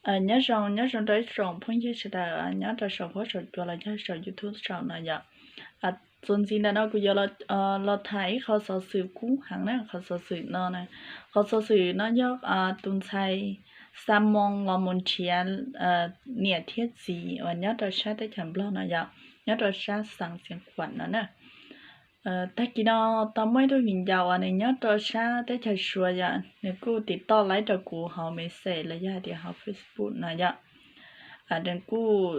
Nyob zoo, nyob zoo rau ib tsoom phooj ywg sawv daws nyob rau saum huab saum cua los yog saum YouTube saum no yom. Txuas ntxiv ntawm no kuv yuav los tham ib qho xov xwm kub heev na. Qhov xov xwm no, qhov xov xwm no yog tus ntxhais xa moo los mus nrhiav niam thiab txiv uas nyob rau sab teb chaws Nplog no yom, nyob rau sab xeev Xiav Khuam no na. Tag kis no tau muaj ib tug viv ncaus uas nws nyob rau sab teb chaws Suav yom, nws kuj tim toj laib rau kuv hauv message los yog hais tias hauv Facebook no yom. Nws kuj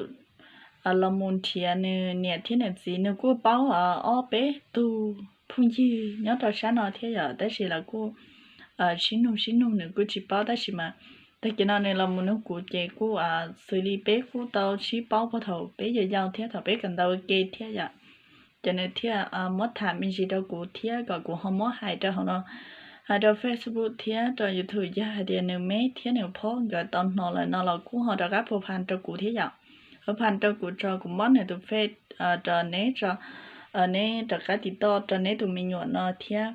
los mus nrhiav nws niam thiab nws txiv, nws kuj paub ob peb tug phooj ywg nyob rau sab no thiab yom, tab sis lawv kuj sib nug sib nug nws kuj tsis paub, tab sis mas tag kis no nws los mus nug kuv ces kuj xws li peb kuj tau sib paub puag thaum peb yau yau thiab thaum peb kawm ntawv ua ke thiab yom. Ces nws thiaj muab tham me ntsis rau kuv thiab kom kuv ho muab hais rau hauv no, hais rau Facebook thiab rau YouTube, yog hais tias nws me thiab nws phob nkawd tau hnov lawm no los kuj ho rov qab phu phas rau kuv thiab yom. Phu phas rau kuv tso, kuv muab nws tus Face rau neb, neb rov qab tim toj rau neb tus me nyuam no thiab.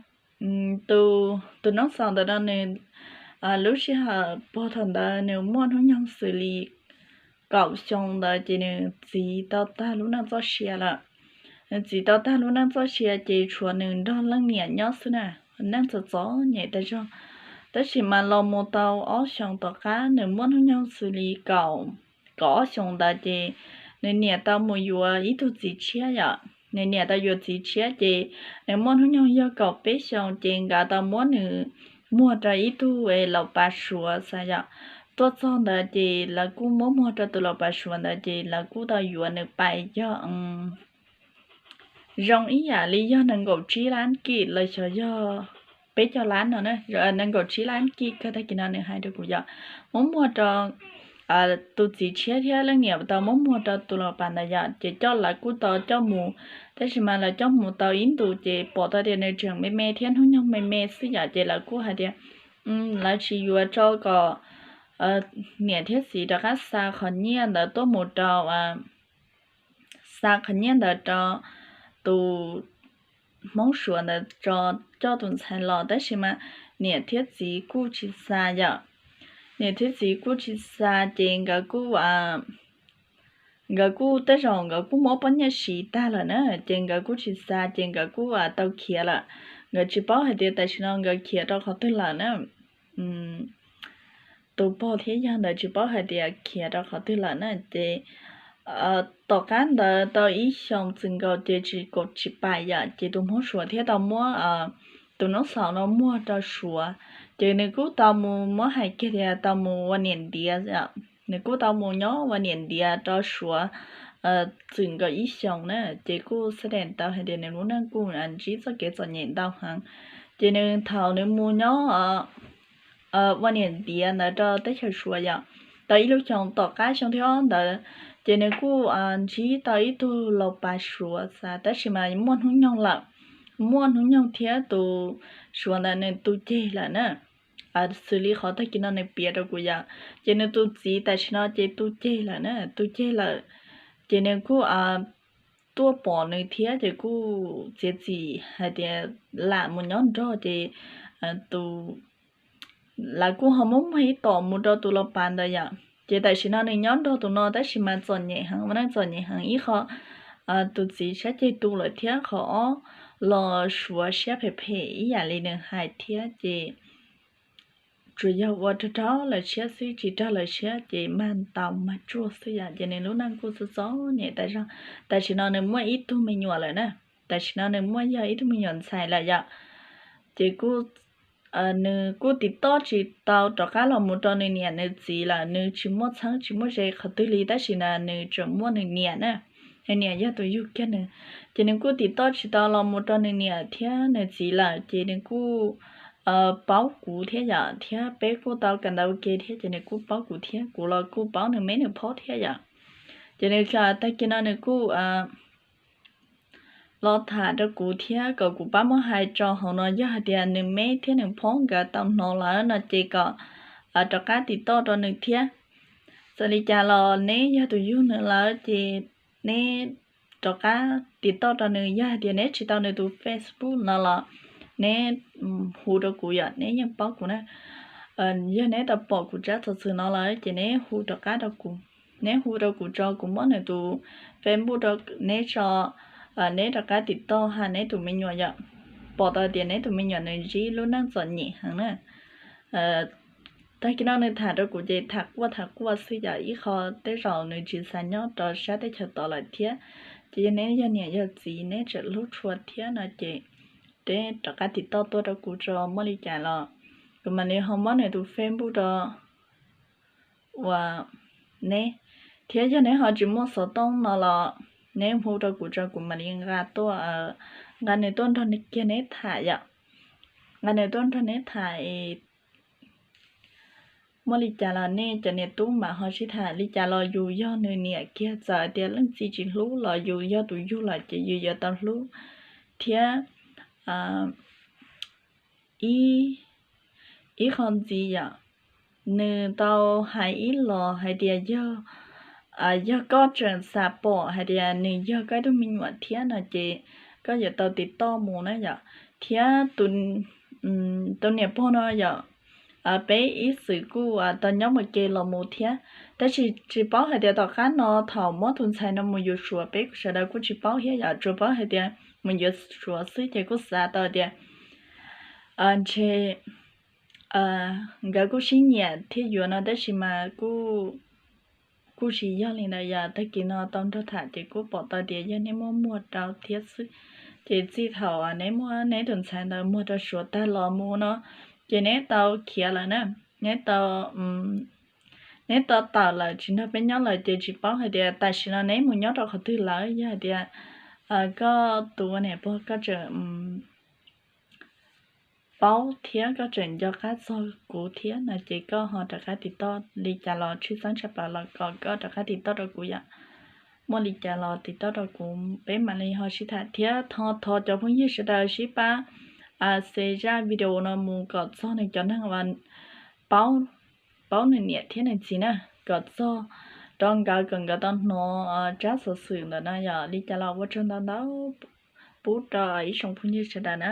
Tus noob xaus ntawm no nws lub sij hawm puag thaum ntawd nws muaj hnub nyoog xws li kaum xyoo ntawd ces nws txiv tau tag lub neej txoj sia lawm. Nws txiv tau tag lub neej txoj sia ces tshuav nws nrog leej niam nyob xwb na, neej txom txom nyem tas zog. Tab sis mas los mus tau ob xyoos tom qab nws muaj hnub nyoog xws li kaum, kaum ob xyoos ntawd ces nws niam tau mus yuav ib tug txiv tshiab yom. Nws niam tau yuav txiv tshiab ces nws muaj hnub nyoog yog kaum peb xyoos ces nkawd tau muab nws muag rau ib tug laus pas Suav xav yom. Tuaj txog ntawd ces lawv kuj muab muag rau tus laus pas Suav ntawd ces lawv kuj tau yuav nws pais yog zoo ib yam li yog nees nkaum tsib lab kij los xyov yog peb caug lab no, nees nkaum tsib lab kij kawg tag kis no nws hais rau kuv yom. Muab muag rau tus txiv tshiab thiab leej niam tau muab muag rau tus laus pas ntawd yom, ces coj lawv kuj tau coj mus. Tab sis mas lawv coj mus tau ib ntus ces pom tau tias nws tseem me me thiab hnub nyoog me me xwb yom, ces lawv kuj hais tias lawv tsis yuav rau kom niam thiab txiv rov qab xa qhov nyiaj ntawd tuaj mus rau, xa qhov nyiaj ntawd rau tus Hmoob Suav ntawd coj tus ntxhais los, tab sis mas niam thiab txiv kuj tsis xa yom. Niam thiab txiv kuj tsis xa ces nkawd kuj, nkawd kuj tej zaum nkawd kuj muab pob nyiaj siv tag lawm na, ces nkawd kuj tsis xa ces nkawd kuj tau khiav lawm. Nkawd tsis paub hais tias tam sim no nkawd khiav rau qhov twg lawm na. Tus pog thiab yawg ntawd tsis paub hais tias khiav rau qhov twg lawm na, ces tom qab ntawd tau ib xyoos txwm nkaus ces tsis kaum tsis pais yom, ces tus Hmoob Suav thiaj tau muab tus noob xaus no muag rau Suav. Ces nws kuj tau mus muab hais kiag tias tau mus ua niam ntiav, nws kuj tau mus nyob ua niam ntiav rau Suav txwm nkaus ib xyoos na, ces kuj xab dees tau hais tias nws lub neej kuj ntsib txoj kev txom nyem ntau heev. Ces nws thaum nws mus nyob ua niam ntiav ntawd rau teb chaws Suav yom, tau ib lub xyoos tom qab xyoo thib ob ntawd, ces nws kuj ntsib tau ib tug laus pas Suav xav, tab sis mas muaj hnub nyoog lawm, muaj hnub nyoog thiab tus Suav ntawd nws tu ceg lawm na. Xws li qhov tag kis no nws piav rau kuv yom, ces nws tus txiv tam sim no ces tu ceg lawm na, tu ceg lawm, ces nws kuj tuaj pom nws thiab ces kuj txiav txim hais tias lam mus nyob nrog, ces tus lawv kuj ho muab muag ib tom mus rau tus laus pas ntawd yom. Ces tam sim no nws nyob nrog tus no tab sis mas txom nyem heev, ua neej txom nyem heev ib qho. Tus txiv sab ceg tu lawm thiab qhov ob los Suav siab phem phem ib yam li nws hais thiab, ces tsuas yog ua raug raug lawv siab xwb, tsis raug lawv siab ces mag ntaus mag tsuag xwb yom. Ces nws lub neej kuj txom txom nyem tas zog. Tam sim no nws muaj ib tug me nyuam lawm na, tam sim no nws muaj yog ib tug me nyuam ntxhais lawm yom. Ces kuj nws kuj tim toj tsis tau rov qab los mus rau nws niam nws txiv lawm, nws tsis muaj txheeb tsis muaj ze qhov twg li, tab sis na nws tseem muaj nws niam na, nws niam yog tus yug kiag nws. Ces nws kuj tim toj tsis tau los mus rau nws niam thiab nws txiv lawm, ces nws kuj paub kuv thiab yom, thiab peb kuj tau kawm ntawv ua ke thiab, ces nws kuj paub kuv thiab, kuv los kuj paub nws me nws phob thiab yom. Ces nws tag kis no nws kuj los tham rau kuv thiab kom kuv pab muab hais tso hauv no, yog hais tias nws me thiab nws phob nkawd tau hnov lawm no ces kom rov qab tim toj rau nws thiab. Txawm li cas los neb yog tus yug nws lawm ces neb rov qab tim toj rau nws, yog hais tias neb tsis tau nws tus Facebook no los neb hu rau kuv yom, neb yeej paub kuv na. Yog neb tau pom kuv tsab xov xwm no lawm ces neb hu rov qab rau kuv, neb hu rau kuv tso, kuv muab nws tus Facebook rau neb tso, neb rov qab tim toj ha neb tus me nyuam yom. Pom tau tias neb tus me nyuam nws ntsib lub neej txom nyem heev na. Tag kis no nws tham rau kuv ces tham quaj tham quaj xwb yom, ib qho tej zaum nws tsis xav nyob rau sab teb chaws tod lawm thiab. Ces yog neb yog niam yog txiv neb tseem hlub tshua thiab no ces neb rov qab tim toj tuaj rau kuv tso, muaj li cas los kuv mam li ho muab nws tus Facebook rau uas neb, thiab yog neb ho tsis muaj xov tooj no los neb hu rau kuv tso kuv mam li nqa tuaj, nqa nws tuaj nrog kiag neb tham yom. Nqa nws tuaj nrog neb tham es muaj li cas los nej cov niam tub mam ho sib tham. Li cas los yus yog nws niam kiag, txawm tias leej txiv tsis hlub los yus yog tus yug lawm ces yus yuav tau hlub thiab. Ib, ib qho ntxiv yom, nws tau hais ib los hais tias yog, yog koj tseem xav pom hais tias nws yog koj ib tug me nyuam thiab no ces koj yuav tau tim toj mus na yom. Thiab tus niam pog no yom, peb ib txwm kuj tau nyob mus ke los mus thiab, tab sis tsis paub hais tias tom qab no thaum muab tus ntxhais no mus yuav Suav peb sawv daws kuj tsis paub thiab yom, tsuas paub hais tias mus yuav Suav xwb ces kuj xav tau tias ntshe nkawd kuj sib nyiam thiaj yuav no, tab sis mas kuj tsis yog li ntawd yom. Tag kis no tau nrog tham ces kuj pom tau tias yog neb muab muag rau thiab xwb. Ces txij thaum neb muab neb tus ntxhais ntawd muag rau Suav tag los mus no ces neb tau khiav lawm na, neb tau neb tau tawm lawm tsis nrog peb nyob lawm ces tsis paub hais tias tam sim no neb mus nyob rau qhov twg lawm. Yog hais tias koj tus ua niam pog koj tseem paub thiab koj tseem nco qab txog kuv thiab no ces koj ho rov qab tim toj, li cas los tshwj xeeb tshaj plaws los kom koj rov qab tim toj rau kuv yom. Muaj li cas los tim toj rau kuv peb mam li ho sib tham thiab. Thov thov cov phooj ywg sawv daws sib pab share zaj video no mus kom txog nws cov neeg uas paub nws niam thiab nws txiv na, kom txog rau nkawd kom nkawd tau hnov tsab xov xwm ntawm no yom. Li cas los ua tsaug ntau ntau pub rau ib tsoom phooj ywg sawv daws na.